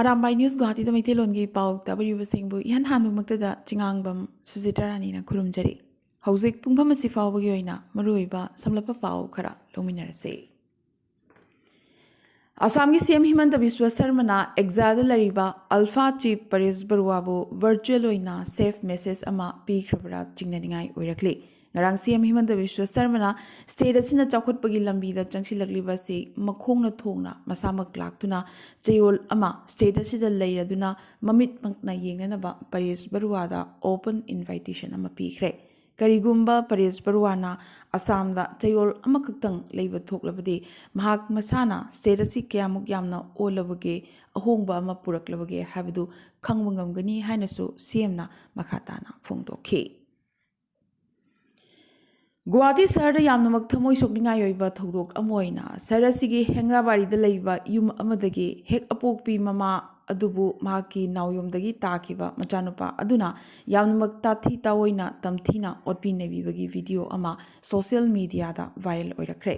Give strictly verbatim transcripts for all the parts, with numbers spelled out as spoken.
Arambai news ꯒꯨꯋꯥꯍꯥꯇꯤꯗ ꯃꯩꯇꯩꯂꯣꯟꯒꯤ ꯄꯥꯎ ꯇꯥꯕꯤꯔꯤꯕꯁꯤꯡꯕꯨ ꯏꯍꯥꯟ ꯍꯥꯟꯕꯃꯛꯇꯗ ꯆꯤꯉꯥꯡꯕꯝ ꯁꯨꯖꯤꯇꯥ ꯔꯥꯅꯤꯅ ꯈꯨꯔꯨꯝꯖꯔꯤ꯫ ꯍꯧꯖꯤꯛ ꯄꯨꯡꯐꯝ ꯑꯁꯤ ꯐꯥꯎꯕꯒꯤ ꯑꯣꯏꯅ ꯃꯔꯨꯑꯣꯏꯕ ꯁꯝꯂꯞꯄ ꯄꯥꯎ ꯈꯔ ꯂꯧꯃꯤꯟꯅꯔꯁꯤ꯫ ꯑꯁꯥꯝꯒꯤ ꯁꯤ ꯑꯦꯝ ꯍꯤꯃꯟꯇ ꯕꯤꯁ꯭ꯋ ꯁꯔꯃꯅ ꯑꯦꯛꯖꯥꯏꯜꯗ ꯂꯩꯔꯤꯕ ꯑꯜꯐꯥ ꯆꯤꯐ ꯄꯔꯦꯁ ꯕꯔꯨꯋꯥꯕꯨ ꯚꯔꯆꯨꯑꯦꯜ ꯑꯣꯏꯅ ꯁꯦꯐ ꯃꯦꯁꯦꯖ ꯑꯃ ꯄꯤꯈ꯭ꯔꯕꯔꯥ ꯆꯤꯡꯅꯅꯤꯡꯉꯥꯏ ꯑꯣꯏꯔꯛꯂꯤ꯫ ꯉꯔꯥꯡ ꯁꯤ ꯑꯦꯝ ꯍꯤꯃꯟꯇ ꯕꯤꯁ꯭ꯋ ꯁꯔꯃꯅ ꯁ꯭ꯇꯦꯠ ꯑꯁꯤꯅ ꯆꯥꯎꯈꯠꯄꯒꯤ ꯂꯝꯕꯤꯗ ꯆꯪꯁꯤꯜꯂꯛꯂꯤꯕ ꯑꯁꯤ ꯃꯈꯣꯡꯅ ꯊꯣꯡꯅ ꯃꯁꯥꯃꯛ ꯂꯥꯛꯇꯨꯅ ꯆꯌꯣꯜ ꯑꯃ ꯁ꯭ꯇꯦꯠ ꯑꯁꯤꯗ ꯂꯩꯔꯗꯨꯅ ꯃꯃꯤꯠꯃꯛꯅ ꯌꯦꯡꯅꯅꯕ ꯄꯔꯦꯁ ꯕꯔꯨꯋꯥꯗ ꯑꯣꯄꯟ ꯏꯟꯚꯥꯏꯇꯦꯁꯟ ꯑꯃ ꯄꯤꯈ꯭ꯔꯦ꯫ ꯀꯔꯤꯒꯨꯝꯕ ꯄꯔꯦꯁ ꯕꯔꯨꯋꯥꯅ ꯑꯁꯥꯝꯗ ꯆꯌꯣꯜ ꯑꯃꯈꯛꯇꯪ ꯂꯩꯕ ꯊꯣꯛꯂꯕꯗꯤ ꯃꯍꯥꯛ ꯃꯁꯥꯅ ꯁ꯭ꯇꯦꯠ ꯑꯁꯤ ꯀꯌꯥꯃꯨꯛ ꯌꯥꯝꯅ ꯑꯣꯜꯂꯕꯒꯦ, ꯑꯍꯣꯡꯕ ꯑꯃ ꯄꯨꯔꯛꯂꯕꯒꯦ ꯍꯥꯏꯕꯗꯨ ꯈꯪꯕ ꯉꯝꯒꯅꯤ ꯍꯥꯏꯅꯁꯨ ꯁꯤ ꯑꯦꯝꯅ ꯃꯈꯥ ꯇꯥꯅ ꯐꯣꯡꯗꯣꯛꯈꯤ꯫ ꯒꯨꯋꯥꯍꯥꯇꯤ ꯁꯍꯔꯗ ꯌꯥꯝꯅꯃꯛ ꯊꯃꯣꯏ ꯁꯣꯛꯅꯤꯡꯉꯥꯏ ꯑꯣꯏꯕ ꯊꯧꯗꯣꯛ ꯑꯃ ꯑꯣꯏꯅ ꯁꯍꯔ ꯑꯁꯤꯒꯤ ꯍꯦꯡꯔꯥꯕꯥꯔꯤꯗ ꯂꯩꯕ ꯌꯨꯝ ꯑꯃꯗꯒꯤ ꯍꯦꯛ ꯑꯄꯣꯛꯄꯤ ꯃꯃꯥ ꯑꯗꯨꯕꯨ ꯃꯍꯥꯛꯀꯤ ꯅꯥꯎꯌꯣꯝꯗꯒꯤ ꯇꯥꯈꯤꯕ ꯃꯆꯥꯅꯨꯄꯥ ꯑꯗꯨꯅ ꯌꯥꯝꯅꯃꯛ ꯇꯥꯊꯤ ꯇꯥꯑꯣꯏꯅ ꯇꯝꯊꯤꯅ ꯑꯣꯠꯄꯤ ꯅꯩꯕꯤꯕꯒꯤ ꯚꯤꯗꯤꯑꯣ ꯑꯃ ꯁꯣꯁꯤꯌꯦꯜ ꯃꯤꯗꯤꯌꯥꯗ ꯚꯥꯏꯔꯦꯜ ꯑꯣꯏꯔꯛꯈ꯭ꯔꯦ꯫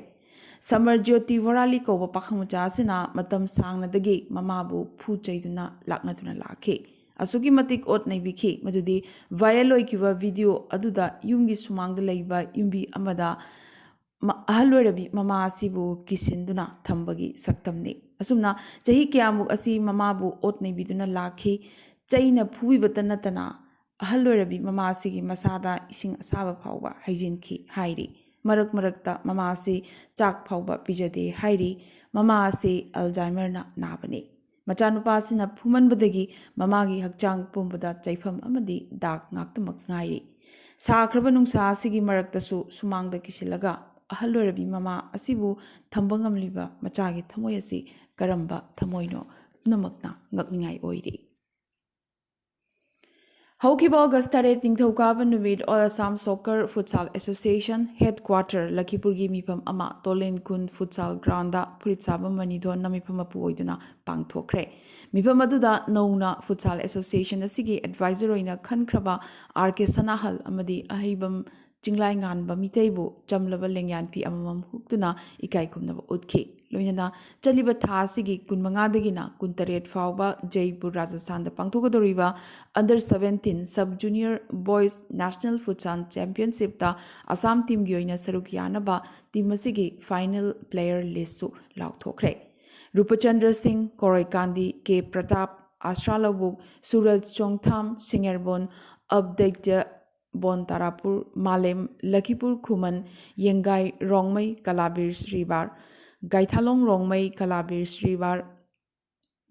ꯁꯃꯔ ꯖ꯭ꯌꯣꯇꯤ ꯚꯣꯔꯥꯂꯤ ꯀꯧꯕ ꯄꯥꯈꯪ ꯃꯆꯥ ꯑꯁꯤꯅ ꯃꯇꯝ ꯁꯥꯡꯅꯗꯒꯤ ꯃꯃꯥꯕꯨ ꯐꯨ ꯆꯩꯗꯨꯅ ꯂꯥꯛꯅꯗꯨꯅ ꯂꯥꯛꯈꯤ꯫ ꯑꯁꯨꯛꯀꯤ ꯃꯇꯤꯛ ꯑꯣꯠ ꯅꯩꯕꯤꯈꯤ ꯃꯗꯨꯗꯤ ꯚꯥꯏꯔꯦꯜ ꯑꯣꯏꯈꯤꯕ ꯚꯤꯗꯤꯑꯣ ꯑꯗꯨꯗ ꯌꯨꯝꯒꯤ ꯁꯨꯃꯥꯡꯗ ꯂꯩꯕ ꯌꯨꯝꯕꯤ ꯑꯃꯗ ꯃ-, ꯑꯍꯜ ꯑꯣꯏꯔꯕꯤ ꯃꯃꯥ ꯑꯁꯤꯕꯨ ꯀꯤꯁꯤꯟꯗꯨꯅ ꯊꯝꯕꯒꯤ ꯁꯛꯇꯝꯅꯤ꯫ ꯑꯁꯨꯝꯅ ꯆꯍꯤ ꯀꯌꯥꯃꯨꯛ ꯑꯁꯤ ꯃꯃꯥꯕꯨ ꯑꯣꯠ ꯅꯩꯕꯤꯗꯨꯅ ꯂꯥꯛꯈꯤ꯫ ꯆꯩꯅ ꯐꯨꯕꯤꯕꯇ ꯅꯠꯇꯅ ꯑꯍꯜ ꯑꯣꯏꯔꯕꯤ ꯃꯃꯥ ꯑꯁꯤꯒꯤ ꯃꯁꯥꯗ ꯏꯁꯤꯡ ꯑꯁꯥꯕ ꯐꯥꯎꯕ ꯍꯩꯖꯤꯟꯈꯤ ꯍꯥꯏꯔꯤ꯫ ꯃꯔꯛ ꯃꯔꯛꯇ ꯃꯃꯥ ꯑꯁꯤ ꯆꯥꯛ ꯐꯥꯎꯕ ꯄꯤꯖꯗꯦ ꯍꯥꯏꯔꯤ꯫ ꯃꯃꯥ ꯑꯁꯤ ꯑꯜꯖꯥꯏꯃꯔꯅ ꯅꯥꯕꯅꯤ꯫ ꯃꯆꯥꯅꯨꯄꯥ ꯑꯁꯤꯅ ꯐꯨꯃꯟꯕꯗꯒꯤ ꯃꯃꯥꯒꯤ ꯍꯛꯆꯥꯡ ꯄꯨꯝꯕꯗ ꯆꯩꯐꯝ ꯑꯃꯗꯤ ꯗꯥꯛ ꯉꯥꯛꯇꯃꯛ ꯉꯥꯏꯔꯤ꯫ ꯁꯥꯈ꯭ꯔꯕ ꯅꯨꯡꯁꯥ ꯑꯁꯤꯒꯤ ꯃꯔꯛꯇꯁꯨ ꯁꯨꯃꯥꯡꯗ ꯀꯤꯁꯤꯜꯂꯒ ꯑꯍꯜ ꯑꯣꯏꯔꯕꯤ ꯃꯃꯥ ꯑꯁꯤꯕꯨ ꯊꯝꯕ ꯉꯝꯂꯤꯕ ꯃꯆꯥꯒꯤ ꯊꯃꯣꯏ ꯑꯁꯤ ꯀꯔꯝꯕ ꯊꯃꯣꯏꯅꯣ ꯄꯨꯝꯅꯃꯛꯅ ꯉꯛꯅꯤꯡꯉꯥꯏ ꯑꯣꯏꯔꯤ꯫ ꯍꯧꯈꯤꯕ ꯑꯣꯒꯁ ꯇꯔꯦꯠ ꯅꯤꯡꯊꯧꯀꯥꯕ ꯅꯨꯃꯤꯠ All Assam Soccer Futsal Association headquarter ꯂꯈꯤꯄꯨꯔꯒꯤ ꯃꯤꯐꯝ ꯑꯃ ꯇꯣꯂꯦꯟ ꯈꯨꯟ ꯐꯨꯠꯁꯥꯜ ꯒ꯭ꯔꯥꯎꯟꯗ ꯐꯨꯔꯤꯠ ꯁꯥꯕ ꯃꯅꯤꯊꯣꯟꯅ ꯃꯤꯐꯝ ꯃꯄꯨ ꯑꯣꯏꯗꯨꯅ ꯄꯥꯡꯊꯣꯛꯈ꯭ꯔꯦ꯫ ꯃꯤꯐꯝ ꯑꯗꯨꯗ ꯅꯧꯅ ꯐꯨꯠꯁꯥꯜ ꯑꯦꯁꯣꯁꯤꯌꯦꯁꯟ ꯑꯁꯤꯒꯤ ꯑꯦꯗꯚꯥꯏꯖꯔ ꯑꯣꯏꯅ ꯈꯟꯈ꯭ꯔꯕ ꯑꯥꯔ ꯀꯦ ꯁꯅꯥꯍꯜ ꯑꯃꯗꯤ ꯑꯍꯩꯕꯝ ꯆꯤꯡꯂꯥꯏꯉꯥꯟꯕ ꯃꯤꯇꯩꯕꯨ ꯆꯝꯂꯕ ꯂꯦꯡꯌꯥꯟꯐꯤ ꯑꯃꯃꯝ ꯍꯨꯛꯇꯨꯅ ꯏꯀꯥꯏ ꯈꯨꯝꯅꯕ ꯎꯠꯈꯤ꯫ ꯂꯣꯏꯅꯅ ꯆꯠꯂꯤꯕ ꯊꯥ ꯑꯁꯤꯒꯤ ꯀꯨꯟꯃꯉꯥꯗꯒꯤꯅ ꯀꯨꯟꯇꯔꯦꯠ ꯐꯥꯎꯕ Jaipur, ꯔꯥꯖꯁꯊꯥꯟꯗ ꯄꯥꯡꯊꯣꯛꯀꯗꯧꯔꯤꯕ Under Seventeen Sub Junior Boys National Futsal Championshipꯇ Assam teamꯒꯤ ꯑꯣꯏꯅ ꯁꯔꯨꯛ ꯌꯥꯅꯕ team ꯑꯁꯤꯒꯤ final player listꯁꯨ ꯂꯥꯎꯊꯣꯛꯈ꯭ꯔꯦ꯫ ꯔꯨꯄꯆꯟꯗ꯭ꯔ ꯁꯤꯡ, ꯀꯣꯔꯣꯏꯀꯥꯟꯗꯤ, ꯀꯦ ꯄ꯭ꯔꯇꯥꯞ, ꯑꯁ꯭ꯔꯥ ꯂꯧꯕꯨꯛ, ꯁꯨꯔꯖ ꯆꯣꯡꯊꯥꯝ, ꯁꯤꯡꯉꯦꯔꯕꯣꯟ, ꯑꯕꯗꯩꯇ꯭ꯌ ꯕꯣꯟ ꯇꯥꯔꯥꯄꯨꯔ, ꯃꯥꯂꯦꯝ ꯂꯈꯤꯄꯨꯔ ꯈꯨꯃꯟ, ꯌꯦꯡꯒꯥꯏ ꯔꯣꯡꯃꯩ ꯀꯂꯥꯕꯤꯔ ꯁ꯭ꯔꯤꯕꯥꯔ, ꯒꯥꯏꯊꯥꯂꯣꯡ ꯔꯣꯡꯃꯩ ꯀꯂꯥꯕꯤꯔ ꯁ꯭ꯔꯤꯕꯥꯔ,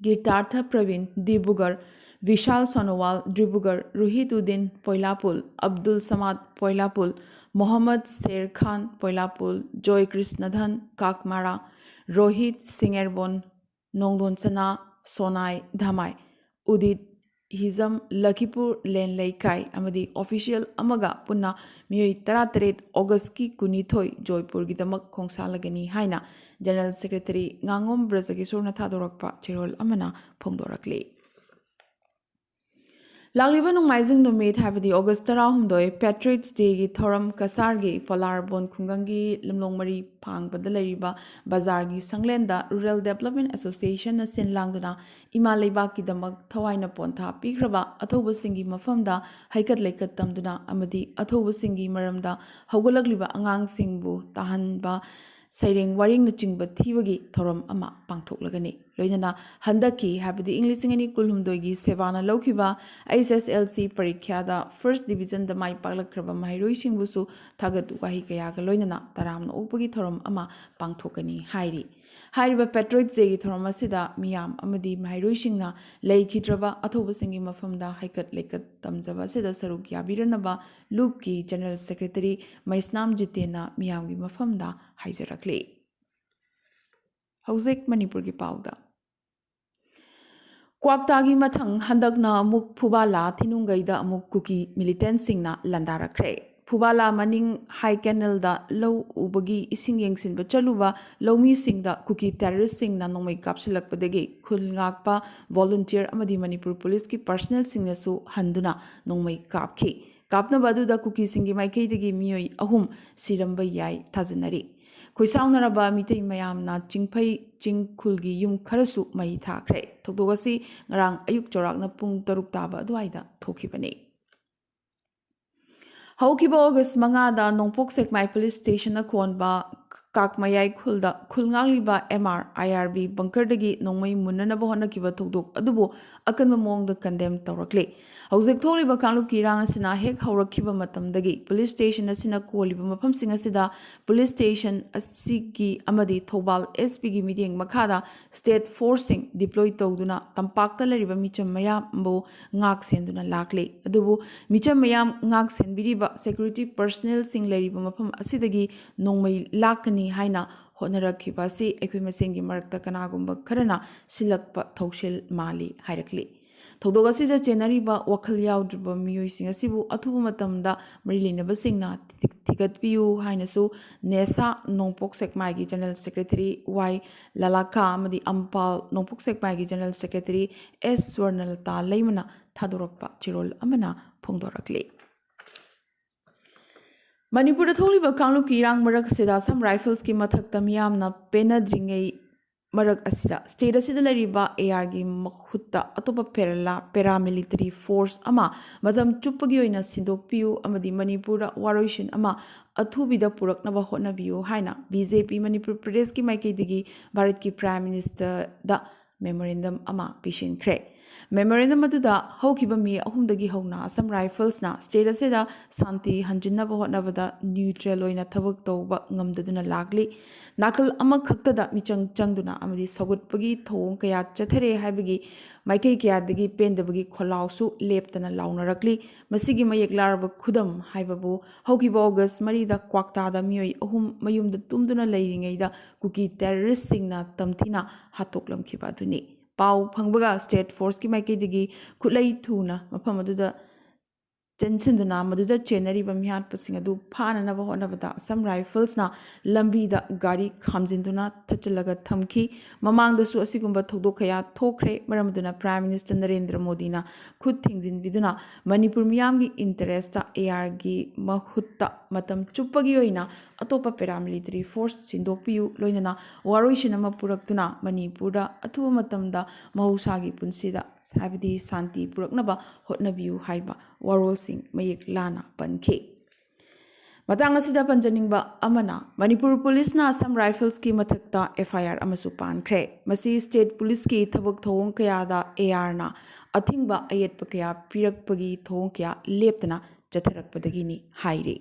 ꯒꯤꯔꯇꯥꯔꯊ ꯄ꯭ꯔꯕꯤꯟ ꯗꯤꯕꯨꯒꯔ, ꯕꯤꯁꯥꯜ ꯁꯣꯅꯣꯋꯥꯜ ꯗꯤꯕꯨꯒꯔ, ꯔꯨꯍꯤꯇꯨꯗꯤꯟ ꯄꯣꯏꯂꯥꯄꯨꯜ, ꯑꯕꯗꯨꯜ ꯁꯃꯥꯗ ꯄꯣꯏꯂꯥꯄꯨꯜ, ꯃꯣꯍꯝꯃꯗ ꯁꯦꯔ ꯈꯥꯟ ꯄꯣꯏꯂꯥꯄꯨꯜ, ꯖꯣꯏ ꯀ꯭ꯔꯤꯁꯅꯙꯟ ꯀꯥꯛꯃꯥꯔꯥ, ꯔꯣꯍꯤꯠ ꯁꯤꯡꯉꯦꯔꯕꯣꯟ, ꯅꯣꯡꯗꯣꯟ ꯁꯅꯥ ꯁꯣꯅꯥꯏ ꯙꯃꯥꯏ, ꯎꯗꯤꯠ ꯍꯤꯖꯝ ꯂꯈꯤꯄꯨꯔ ꯂꯦꯟ ꯂꯩꯀꯥꯏ ꯑꯃꯗꯤ official ꯑꯃꯒ ꯄꯨꯟꯅ ꯃꯤꯑꯣꯏ ꯇꯔꯥꯇꯔꯦꯠ Augustꯀꯤ ꯀꯨꯟꯅꯤꯊꯣꯏ ꯖꯣꯏꯄꯨꯔꯒꯤꯗꯃꯛ ꯈꯣꯡꯁꯥꯜꯂꯒꯅꯤ ꯍꯥꯏꯅ General Secretary ꯉꯥꯉꯣꯝ ꯕ꯭ꯔꯖꯀꯤꯁꯣꯔꯅ ꯊꯥꯗꯣꯔꯛꯄ ꯆꯦꯔꯣꯜ ꯑꯃꯅ ꯐꯣꯡꯗꯣꯔꯛꯂꯤ꯫ ꯂꯥꯛꯂꯤꯕ ꯅꯣꯡꯃꯥꯏꯖꯤꯡ ꯅꯨꯃꯤꯠ, ꯍꯥꯏꯕꯗꯤ August ꯇꯔꯥꯍꯨꯝꯗꯣꯏ, Patriots Dayꯒꯤ ꯊꯧꯔꯝ ꯀꯁꯥꯔꯒꯤ ꯄꯣꯂꯥꯔꯕꯣꯟ ꯈꯨꯡꯒꯪꯒꯤ ꯂꯝꯂꯣꯡ ꯃꯔꯤ ꯐꯥꯡꯕꯗ ꯂꯩꯔꯤꯕ ꯕꯖꯥꯔꯒꯤ ꯁꯪꯂꯦꯟꯗ Rural Development Associationꯅ ꯁꯤꯟ ꯂꯥꯡꯗꯨꯅ ꯏꯃꯥ ꯂꯩꯕꯥꯛꯀꯤꯗꯃꯛ ꯊꯋꯥꯏꯅ ꯄꯣꯟꯊꯥ ꯄꯤꯈ꯭ꯔꯕ ꯑꯊꯧꯕꯁꯤꯡꯒꯤ ꯃꯐꯝꯗ ꯍꯩꯀꯠ ꯂꯩꯀꯠ ꯇꯝꯗꯨꯅ ꯑꯃꯗꯤ ꯑꯊꯧꯕꯁꯤꯡꯒꯤ ꯃꯔꯝꯗ ꯍꯧꯒꯠꯂꯛꯂꯤꯕ ꯑꯉꯥꯡꯁꯤꯡꯕꯨ ꯇꯥꯍꯟꯕ, ꯁꯩꯔꯦꯡ ꯋꯥꯔꯦꯡꯅꯆꯤꯡꯕ ꯊꯤꯕꯒꯤ ꯊꯧꯔꯝ ꯑꯃ ꯄꯥꯡꯊꯣꯛꯂꯒꯅꯤ꯫ ꯂꯣꯏꯅꯅ ꯍꯟꯗꯛꯀꯤ, ꯍꯥꯏꯕꯗꯤ ꯏꯪ ꯂꯤꯁꯤꯡ ꯑꯅꯤ ꯀꯨꯟꯍꯨꯝꯗꯣꯏꯒꯤ SEBAꯅ ꯂꯧꯈꯤꯕ H S L C ꯄꯔꯤꯈ꯭ꯌꯥꯗ first divisionꯗ ꯃꯥꯏ ꯄꯥꯛꯂꯛꯈ꯭ꯔꯕ ꯃꯍꯩꯔꯣꯏꯁꯤꯡꯕꯨꯁꯨ ꯊꯥꯒꯠ ꯋꯥꯍꯩ ꯀꯌꯥꯒ ꯂꯣꯏꯅꯅ ꯇꯔꯥꯝꯅ ꯑꯣꯛꯄꯒꯤ ꯊꯧꯔꯝ ꯑꯃ ꯄꯥꯡꯊꯣꯛꯀꯅꯤ ꯍꯥꯏꯔꯤ꯫ ꯍꯥꯏꯔꯤꯕ Patriots Dayꯒꯤ ꯊꯧꯔꯝ ꯑꯁꯤꯗ ꯃꯤꯌꯥꯝ ꯑꯃꯗꯤ ꯃꯍꯩꯔꯣꯏꯁꯤꯡꯅ ꯂꯩꯈꯤꯗ꯭ꯔꯕ ꯑꯊꯧꯕꯁꯤꯡꯒꯤ ꯃꯐꯝꯗ ꯍꯩꯀꯠ ꯂꯩꯀꯠ ꯇꯝꯖꯕ ꯑꯁꯤꯗ ꯁꯔꯨꯛ ꯌꯥꯕꯤꯔꯅꯕ ꯂꯨꯞꯀꯤ General Secretary ꯃꯩꯁꯅꯥꯝ ꯖꯤꯇꯦꯟꯅ ꯃꯤꯌꯥꯝꯒꯤ ꯃꯐꯝꯗ ꯍꯥꯏꯖꯔꯛꯂꯤ꯫ ꯍꯧꯖꯤꯛ ꯃꯅꯤꯄꯨꯔꯒꯤ ꯄꯥꯎꯗ꯫ ꯀ꯭ꯋꯥꯛꯇꯥꯒꯤ ꯃꯊꯪ ꯍꯟꯗꯛꯅ ꯑꯃꯨꯛ ꯐꯨꯕꯥꯂꯥ ꯊꯤꯅꯨꯡꯒꯩꯗ ꯑꯃꯨꯛ ꯀꯨꯀꯤ militantꯁꯤꯡꯅ ꯂꯥꯟꯗꯥꯔꯛꯈ꯭ꯔꯦ꯫ ꯐꯨꯕꯥꯂꯥ ꯃꯅꯤꯡ ꯍꯥꯏ ꯀꯦꯅꯦꯜꯗ ꯂꯧ ꯎꯕꯒꯤ ꯏꯁꯤꯡ ꯌꯦꯡꯁꯤꯟꯕ ꯆꯠꯂꯨꯕ ꯂꯧꯃꯤꯁꯤꯡꯗ ꯀꯨꯀꯤ terroristꯁꯤꯡꯅ ꯅꯣꯡꯃꯩ ꯀꯥꯞꯁꯤꯜꯂꯛꯄꯗꯒꯤ ꯈꯨꯜ ꯉꯥꯛꯄ volunteer ꯑꯃꯗꯤ ꯃꯅꯤꯄꯨꯔ ꯄꯨꯂꯤꯁꯀꯤ personnelꯁꯤꯡꯅꯁꯨ ꯍꯟꯗꯨꯅ ꯅꯣꯡꯃꯩ ꯀꯥꯞꯈꯤ꯫ ꯀꯥꯞꯅꯕ ꯑꯗꯨꯗ ꯀꯨꯀꯤꯁꯤꯡꯒꯤ ꯃꯥꯏꯀꯩꯗꯒꯤ ꯃꯤꯑꯣꯏ ꯑꯍꯨꯝ ꯁꯤꯔꯝꯕ ꯌꯥꯏ ꯊꯥꯖꯅꯔꯤ꯫ ꯈꯣꯏꯁꯥꯎꯅꯔꯕ ꯃꯤꯇꯩ ꯃꯌꯥꯝꯅ ꯆꯤꯡꯐꯩ ꯆꯤꯡ ꯈꯨꯜꯒꯤ ꯌꯨꯝ ꯈꯔꯁꯨ ꯃꯩ ꯊꯥꯈ꯭ꯔꯦ꯫ ꯊꯧꯗꯣꯛ ꯑꯁꯤ ꯉꯔꯥꯡ ꯑꯌꯨꯛ ꯆꯥꯎꯔꯥꯛꯅ ꯄꯨꯡ ꯇꯔꯨꯛ ꯇꯥꯕ ꯑꯗꯨꯋꯥꯏꯗ ꯊꯣꯛꯈꯤꯕꯅꯤ꯫ ꯍꯧꯈꯤꯕ ꯑꯣꯒꯁ ꯃꯉꯥꯗ ꯅꯣꯡꯄꯣꯛ ꯁꯦꯛꯃꯥꯏ ꯄꯨꯂꯤꯁ ꯁ꯭ꯇꯦꯁꯟꯅ ꯀꯣꯟꯕ ꯀꯥꯛꯃꯌꯥꯏ ꯈꯨꯜꯗ ꯈꯨꯜ ꯉꯥꯛꯂꯤꯕ ꯑꯦꯝ ꯑꯥꯔ ꯑꯥꯏ ꯑꯥꯔ ꯕꯤ ꯕꯪꯀꯔꯗꯒꯤ ꯅꯣꯡꯃꯩ ꯃꯨꯟꯅꯅꯕ ꯍꯣꯠꯅꯈꯤꯕ ꯊꯧꯗꯣꯛ ꯑꯗꯨꯕꯨ ꯑꯀꯟꯕ ꯃꯑꯣꯡꯗ ꯀꯟꯗꯦꯝ ꯇꯧꯔꯛꯂꯤ꯫ ꯍꯧꯖꯤꯛ ꯊꯣꯛꯂꯤꯕ ꯀꯥꯡꯂꯨꯞꯀꯤ ꯏꯔꯥꯡ ꯑꯁꯤꯅ ꯍꯦꯛ ꯍꯧꯔꯛꯈꯤꯕ ꯃꯇꯝꯗꯒꯤ ꯄꯨꯂꯤꯁ ꯁ꯭ꯇꯦꯁꯟ ꯑꯁꯤꯅ ꯀꯣꯜꯂꯤꯕ ꯃꯐꯝꯁꯤꯡ ꯑꯁꯤꯗ ꯄꯨꯂꯤꯁ ꯁ꯭ꯇꯦꯁꯟ ꯑꯁꯤꯒꯤ ꯑꯃꯗꯤ ꯊꯧꯕꯥꯜ ꯑꯦꯁ ꯄꯤꯒꯤ ꯃꯤꯠꯌꯦꯡ ꯃꯈꯥꯗ ꯁ꯭ꯇꯦꯠ ꯐꯣꯔꯁꯁꯤꯡ ꯗꯤꯄ꯭ꯂꯣꯏ ꯇꯧꯗꯨꯅ ꯇꯝꯄꯥꯛꯇ ꯂꯩꯔꯤꯕ ꯃꯤꯆꯝ ꯃꯌꯥꯝꯕꯨ ꯉꯥꯛ ꯁꯦꯟꯗꯨꯅ ꯂꯥꯛꯂꯤ꯫ ꯑꯗꯨꯕꯨ ꯃꯤꯆꯝ ꯃꯌꯥꯝ ꯉꯥꯛ ꯁꯦꯟꯕꯤꯔꯤꯕ ꯁꯦꯀ꯭ꯌꯨꯔꯤꯇꯤ ꯄꯔꯁꯅꯦꯜꯁꯤꯡ ꯂꯩꯔꯤꯕ ꯃꯐꯝ ꯑꯁꯤꯗꯒꯤ ꯅꯣꯡꯃꯩ ꯂꯥꯛꯀꯅꯤ ꯍꯥꯏꯅ ꯍꯣꯠꯅꯔꯛꯈꯤꯕ ꯑꯁꯤ ꯑꯩꯈꯣꯏ ꯃꯁꯦꯟꯒꯤ ꯃꯔꯛꯇ ꯀꯅꯥꯒꯨꯝꯕ ꯈꯔꯅ ꯁꯤꯜꯂꯛꯄ ꯊꯧꯁꯤꯜ ꯃꯥꯜꯂꯤ ꯍꯥꯏꯔꯛꯂꯤ꯫ ꯊꯧꯗꯣꯛ ꯑꯁꯤꯗ ꯆꯦꯟꯅꯔꯤꯕ ꯋꯥꯈꯜ ꯌꯥꯎꯗ꯭ꯔꯤꯕ ꯃꯤꯑꯣꯏꯁꯤꯡ ꯑꯁꯤꯕꯨ ꯑꯊꯨꯕ ꯃꯇꯝꯗ ꯃꯔꯤ ꯂꯩꯅꯕꯁꯤꯡꯅ ꯊꯤ-, ꯊꯤꯒꯠꯄꯤꯌꯨ ꯍꯥꯏꯅꯁꯨ ꯅꯦꯁꯥ ꯅꯣꯡꯄꯣꯛ ꯁꯦꯛꯃꯥꯏꯒꯤ ꯖꯦꯅꯔꯦꯜ ꯁꯦꯀ꯭ꯔꯦꯇꯔꯤ ꯋꯥꯏ ꯂꯥꯂꯥꯈꯥ ꯑꯃꯗꯤ ꯑꯝꯄꯥꯜ ꯅꯣꯡꯄꯣꯛ ꯁꯦꯛꯃꯥꯏꯒꯤ ꯖꯦꯅꯔꯦꯜ ꯁꯦꯀ꯭ꯔꯦꯇꯔꯤ ꯑꯦꯁ ꯁ꯭ꯋꯔꯅꯂꯇꯥ ꯂꯩꯃꯅ ꯊꯥꯗꯣꯔꯛꯄ ꯆꯦꯔꯣꯜ ꯑꯃꯅ ꯐꯣꯡꯗꯣꯔꯛꯂꯤ꯫ ꯃꯅꯤꯄꯨꯔꯗ ꯊꯣꯛꯂꯤꯕ ꯀꯥꯡꯂꯨꯞꯀꯤ ꯏꯔꯥꯡ ꯃꯔꯛ ꯑꯁꯤꯗ ꯑꯁꯥꯝ ꯔꯥꯏꯐꯜꯁꯀꯤ ꯃꯊꯛꯇ ꯃꯤꯌꯥꯝꯅ ꯄꯦꯟꯅꯗ꯭ꯔꯤꯉꯩ ꯃꯔꯛ ꯑꯁꯤꯗ ꯁ꯭ꯇꯦꯠ ꯑꯁꯤꯗ ꯂꯩꯔꯤꯕ ꯑꯦ ꯑꯥꯔꯒꯤ ꯃꯍꯨꯠꯇ ꯑꯇꯣꯞꯄ ꯄꯦꯔꯥꯂꯥ-, ꯄꯦꯔꯥꯃꯤꯂꯤꯇꯔꯤ ꯐꯣꯔꯁ ꯑꯃ ꯃꯇꯝ ꯆꯨꯞꯄꯒꯤ ꯑꯣꯏꯅ ꯁꯤꯟꯗꯣꯛꯄꯤꯌꯨ ꯑꯃꯗꯤ ꯃꯅꯤꯄꯨꯔꯗ ꯋꯥꯔꯣꯏꯁꯤꯟ ꯑꯃ ꯑꯊꯨꯕꯤꯗ ꯄꯨꯔꯛꯅꯕ ꯍꯣꯠꯅꯕꯤꯌꯨ ꯍꯥꯏꯅ ꯕꯤ ꯖꯦ ꯄꯤ ꯃꯅꯤꯄꯨꯔ ꯄ꯭ꯔꯗꯦꯁꯀꯤ ꯃꯥꯏꯀꯩꯗꯒꯤ ꯚꯥꯔꯠꯀꯤ ꯄ꯭ꯔꯥꯏꯝ ꯃꯤꯅꯤꯁꯇꯔꯗ ꯃꯦꯃꯣꯔꯦꯟꯗꯝ ꯑꯃ ꯄꯤꯁꯤꯟꯈ꯭ꯔꯦ꯫ ꯃꯦꯃꯣꯔꯦꯟꯗꯝ ꯑꯗꯨꯗ ꯍꯧꯈꯤꯕ ꯃꯦ ꯑꯍꯨꯝꯗꯒꯤ ꯍꯧꯅ ꯑꯁꯥꯝ ꯔꯥꯏꯐꯜꯁꯅ ꯁ꯭ꯇꯦꯠ ꯑꯁꯤꯗ ꯁꯥꯟꯇꯤ ꯍꯟꯖꯤꯟꯅꯕ ꯍꯣꯠꯅꯕꯗ ꯅ꯭ꯌꯨꯇ꯭ꯔꯦꯜ ꯑꯣꯏꯅ ꯊꯕꯛ ꯇꯧꯕ ꯉꯝꯗꯗꯨꯅ ꯂꯥꯛꯂꯤ꯫ ꯅꯥꯀꯜ ꯑꯃꯈꯛꯇꯗ ꯃꯤꯆꯪ ꯆꯪꯗꯨꯅ ꯑꯃꯗꯤ ꯁꯧꯒꯠꯄꯒꯤ ꯊꯧꯑꯣꯡ ꯀꯌꯥ ꯆꯠꯊꯔꯦ ꯍꯥꯏꯕꯒꯤ ꯃꯥꯏꯀꯩ ꯀꯌꯥꯗꯒꯤ ꯄꯦꯟꯗꯕꯒꯤ ꯈꯣꯜꯂꯥꯎꯁꯨ ꯂꯦꯞꯇꯅ ꯂꯥꯎꯅꯔꯛꯂꯤ꯫ ꯃꯁꯤꯒꯤ ꯃꯌꯦꯛ ꯂꯥꯔꯕ ꯈꯨꯗꯝ ꯍꯥꯏꯕꯕꯨ ꯍꯧꯈꯤꯕ ꯑꯣꯒꯁ ꯃꯔꯤꯗ ꯀ꯭ꯋꯥꯛꯇꯥꯗ ꯃꯤꯑꯣꯏ ꯑꯍꯨꯝ ꯃꯌꯨꯝꯗ ꯇꯨꯝꯗꯨꯅ ꯂꯩꯔꯤꯉꯩꯗ ꯀꯨꯀꯤ ꯇꯦꯔꯣꯔꯤꯁꯁꯤꯡꯅ ꯇꯝꯊꯤꯅ ꯍꯥꯠꯇꯣꯛꯂꯝꯈꯤꯕ ꯑꯗꯨꯅꯤ꯫ ꯄꯥꯎ ꯐꯪꯕꯒ ꯁ꯭ꯇꯦꯠ ꯐꯣꯔꯁꯀꯤ ꯃꯥꯏꯀꯩꯗꯒꯤ ꯈꯨꯠꯂꯩ ꯊꯨꯅ ꯃꯐꯝ ꯑꯗꯨꯗ ꯆꯦꯟꯁꯤꯟꯗꯨꯅ ꯃꯗꯨꯗ ꯆꯦꯟꯅꯔꯤꯕ ꯃꯤꯍꯥꯠꯄꯁꯤꯡ ꯑꯗꯨ ꯐꯥꯅꯅꯕ ꯍꯣꯠꯅꯕꯗ ꯑꯁꯥꯝ ꯔꯥꯏꯐꯜꯁꯅ ꯂꯝꯕꯤꯗ ꯒꯥꯔꯤ ꯈꯥꯝꯖꯤꯟꯗꯨꯅ ꯊꯠꯆꯤꯜꯂꯒ ꯊꯝꯈꯤ꯫ ꯃꯃꯥꯡꯗꯁꯨ ꯑꯁꯤꯒꯨꯝꯕ ꯊꯧꯗꯣꯛ ꯀꯌꯥ ꯊꯣꯛꯈ꯭ꯔꯦ꯫ ꯃꯔꯝ ꯑꯗꯨꯅ ꯄ꯭ꯔꯥꯏꯝ ꯃꯤꯅꯤꯁꯇꯔ ꯅꯔꯦꯟꯗ꯭ꯔ ꯃꯣꯗꯤꯅ ꯈꯨꯠ ꯊꯤꯡꯖꯤꯟꯕꯤꯗꯨꯅ ꯃꯅꯤꯄꯨꯔ ꯃꯤꯌꯥꯝꯒꯤ ꯏꯟꯇꯔꯦꯁꯇ ꯑꯦ ꯑꯥꯔꯒꯤ ꯃꯍꯨꯠꯇ ꯃꯇꯝ ꯆꯨꯞꯄꯒꯤ ꯑꯣꯏꯅ ꯑꯇꯣꯞꯄ paramilitary force ꯁꯤꯟꯗꯣꯛꯄꯤꯌꯨ, ꯂꯣꯏꯅꯅ ꯋꯥꯔꯣꯏꯁꯤꯟ ꯑꯃ ꯄꯨꯔꯛꯇꯨꯅ ꯃꯅꯤꯄꯨꯔꯗ ꯑꯊꯨꯕ ꯃꯇꯝꯗ ꯃꯍꯧꯁꯥꯒꯤ ꯄꯨꯟꯁꯤꯗ, ꯍꯥꯏꯕꯗꯤ ꯁꯥꯟꯇꯤ ꯄꯨꯔꯛꯅꯕ ꯍꯣꯠꯅꯕꯤꯌꯨ ꯍꯥꯏꯕ ꯋꯥꯔꯣꯜꯁꯤꯡ ꯃꯌꯦꯛ ꯂꯥꯅ ꯄꯟꯈꯤ꯫ ꯃꯇꯥꯡ ꯑꯁꯤꯗ ꯄꯟꯖꯅꯤꯡꯕ ꯑꯃꯅ, ꯃꯅꯤꯄꯨꯔ ꯄꯨꯂꯤꯁꯅ ꯑꯁꯥꯝ ꯔꯥꯏꯐꯜꯁꯀꯤ ꯃꯊꯛꯇ FIR ꯑꯃꯁꯨ ꯄꯥꯟꯈ꯭ꯔꯦ꯫ ꯃꯁꯤ state ꯄꯨꯂꯤꯁꯀꯤ ꯊꯕꯛ ꯊꯧꯑꯣꯡ ꯀꯌꯥꯗ ARꯅ ꯑꯊꯤꯡꯕ ꯑꯌꯦꯠꯄ ꯀꯌꯥ ꯄꯤꯔꯛꯄꯒꯤ ꯊꯧꯑꯣꯡ ꯀꯌꯥ ꯂꯦꯞꯇꯅ ꯆꯠꯊꯔꯛꯄꯗꯒꯤꯅꯤ ꯍꯥꯏꯔꯤ꯫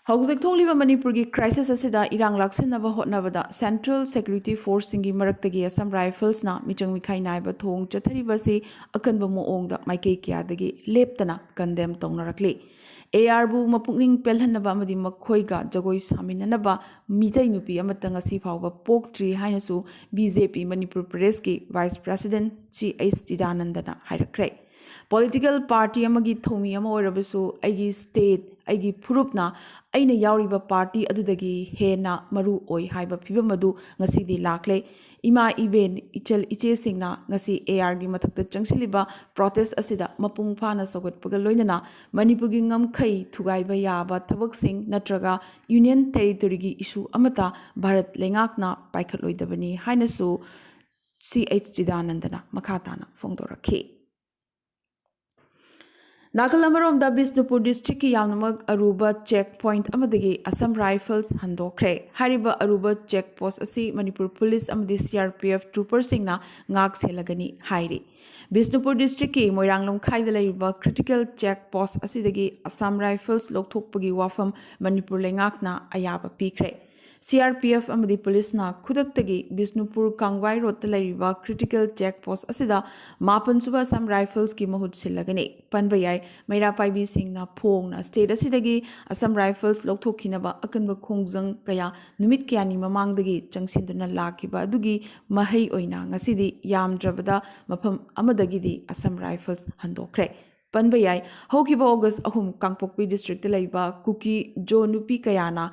ꯍꯧꯖꯤꯛ ꯊꯣꯛꯂꯤꯕ ꯃꯅꯤꯄꯨꯔꯒꯤ crisis ꯑꯁꯤꯗ ꯏꯔꯥꯡ ꯂꯥꯛꯁꯤꯟꯅꯕ ꯍꯣꯠꯅꯕꯗ central security forceꯁꯤꯡꯒꯤ ꯃꯔꯛꯇꯒꯤ ꯑꯁꯥꯝ ꯔꯥꯏꯐꯜꯁꯅ ꯃꯤꯆꯪ ꯃꯤꯈꯥꯏ ꯅꯥꯏꯕ ꯊꯧꯑꯣꯡ ꯆꯠꯊꯔꯤꯕ ꯑꯁꯤ ꯑꯀꯟꯕ ꯃꯑꯣꯡꯗ ꯃꯥꯏꯀꯩ ꯀꯌꯥꯗꯒꯤ ꯂꯦꯞꯇꯅ condemn ꯇꯧꯅꯔꯛꯂꯤ꯫ ARꯕꯨ ꯃꯄꯨꯛꯅꯤꯡ ꯄꯦꯜꯍꯟꯅꯕ ꯑꯃꯗꯤ ꯃꯈꯣꯏꯒ ꯖꯒꯣꯏ ꯁꯥꯃꯤꯟꯅꯅꯕ ꯃꯤꯇꯩ ꯅꯨꯄꯤ ꯑꯃꯠꯇ ꯉꯁꯤ ꯐꯥꯎꯕ ꯄꯣꯛꯇ꯭ꯔꯤ ꯍꯥꯏꯅꯁꯨ BJP ꯃꯅꯤꯄꯨꯔ ꯄ꯭ꯔꯗꯦꯁꯀꯤ vice president ꯁꯤ ꯑꯩꯆ ꯆꯤꯗꯥꯅꯟꯗꯅ ꯍꯥꯏꯔꯛꯈ꯭ꯔꯦ꯫ Political party ꯑꯃꯒꯤ ꯊꯧꯃꯤ ꯑꯃ ꯑꯣꯏꯔꯕꯁꯨ ꯑꯩꯒꯤ state, ꯑꯩꯒꯤ ꯐꯨꯔꯨꯞꯅ ꯑꯩꯅ ꯌꯥꯎꯔꯤꯕ party ꯑꯗꯨꯗꯒꯤ ꯍꯦꯟꯅ ꯃꯔꯨ ꯑꯣꯏ ꯍꯥꯏꯕ ꯐꯤꯕꯝ ꯑꯗꯨ ꯉꯁꯤꯗꯤ ꯂꯥꯛꯂꯦ꯫ ꯏꯃꯥ ꯏꯕꯦꯟ, ꯏꯆꯜ ꯏꯆꯦꯁꯤꯡꯅ ꯉꯁꯤ ARꯒꯤ ꯃꯊꯛꯇ ꯆꯪꯁꯤꯜꯂꯤꯕ protest ꯑꯁꯤꯗ ꯃꯄꯨꯡ ꯐꯥꯅ ꯁꯧꯒꯠꯄꯒ ꯂꯣꯏꯅꯅ ꯃꯅꯤꯄꯨꯔꯒꯤ ꯉꯝꯈꯩ ꯊꯨꯒꯥꯏꯕ ꯌꯥꯕ ꯊꯕꯛꯁꯤꯡ ꯅꯠꯇ꯭ꯔꯒ Union Territoryꯒꯤ issue ꯑꯃꯠꯇ ꯚꯥꯔꯠ ꯂꯩꯉꯥꯛꯅ ꯄꯥꯏꯈꯠꯂꯣꯏꯗꯕꯅꯤ ꯍꯥꯏꯅꯁꯨ ꯁꯤ ꯑꯩꯆ ꯆꯤꯗꯥꯅꯟꯗꯅ ꯃꯈꯥ ꯇꯥꯅ ꯐꯣꯡꯗꯣꯔꯛꯈꯤ꯫ ꯅꯥꯀꯜ ꯑꯃꯔꯣꯝꯗ ꯕꯤꯁꯅꯨꯄꯨꯔ districtꯀꯤ ꯌꯥꯝꯅꯃꯛ ꯑꯔꯨꯕ check point ꯑꯃꯗꯒꯤ ꯑꯁꯥꯝ ꯔꯥꯏꯐꯜꯁ ꯍꯟꯗꯣꯛꯈ꯭ꯔꯦ꯫ ꯍꯥꯏꯔꯤꯕ ꯑꯔꯨꯕ check post ꯑꯁꯤ ꯃꯅꯤꯄꯨꯔ ꯄꯨꯂꯤꯁ ꯑꯃꯗꯤ CRPF trooperꯁꯤꯡꯅ ꯉꯥꯛ ꯁꯦꯜꯂꯒꯅꯤ ꯍꯥꯏꯔꯤ꯫ ꯕꯤꯁꯅꯨꯄꯨꯔ districtꯀꯤ ꯃꯣꯏꯔꯥꯡ ꯂꯝꯈꯥꯏꯗ ꯂꯩꯔꯤꯕ critical check post ꯑꯁꯤꯗꯒꯤ ꯑꯁꯥꯝ ꯔꯥꯏꯐꯜꯁ ꯂꯧꯊꯣꯛꯄꯒꯤ ꯋꯥꯐꯝ ꯃꯅꯤꯄꯨꯔ ꯂꯩꯉꯥꯛꯅ ꯑꯌꯥꯕ ꯄꯤꯈ꯭ꯔꯦ꯫ CRPF ꯑꯃꯗꯤ ꯄꯨꯂꯤꯁꯅ ꯈꯨꯗꯛꯇꯒꯤ ꯕꯤꯁꯅꯨꯄꯨꯔ ꯀꯥꯡꯒ꯭ꯋꯥꯏ ꯔꯣꯗꯇ ꯂꯩꯔꯤꯕ critical check post ꯑꯁꯤꯗ ꯃꯥꯄꯟ ꯁꯨꯕ ꯑꯁꯥꯝ ꯔꯥꯏꯐꯜꯁꯀꯤ ꯃꯍꯨꯠ ꯁꯤꯜꯂꯒꯅꯤ꯫ ꯄꯟꯕ ꯌꯥꯏ, ꯃꯩꯔꯥ ꯄꯥꯏꯕꯤꯁꯤꯡꯅ ꯐꯣꯡꯅ state ꯑꯁꯤꯗꯒꯤ ꯑꯁꯥꯝ ꯔꯥꯏꯐꯜꯁ ꯂꯧꯊꯣꯛꯈꯤꯅꯕ ꯑꯀꯟꯕ ꯈꯣꯡꯖꯪ ꯀꯌꯥ ꯅꯨꯃꯤꯠ ꯀꯌꯥꯅꯤ ꯃꯃꯥꯡꯗꯒꯤ ꯆꯪꯁꯤꯟꯗꯨꯅ ꯂꯥꯛꯈꯤꯕ ꯑꯗꯨꯒꯤ ꯃꯍꯩ ꯑꯣꯏꯅ ꯉꯁꯤꯗꯤ ꯌꯥꯝꯗ꯭ꯔꯕꯗ ꯃꯐꯝ ꯑꯃꯗꯒꯤꯗꯤ ꯑꯁꯥꯝ ꯔꯥꯏꯐꯜꯁ ꯍꯟꯗꯣꯛꯈ꯭ꯔꯦ꯫ ꯄꯟꯕ ꯌꯥꯏ, ꯍꯧꯈꯤꯕ August ꯑꯍꯨꯝ ꯀꯥꯡꯄꯣꯛꯄꯤ districtꯇ ꯂꯩꯕ ꯀꯨꯀꯤ ꯖꯣ ꯅꯨꯄꯤ ꯀꯌꯥꯅ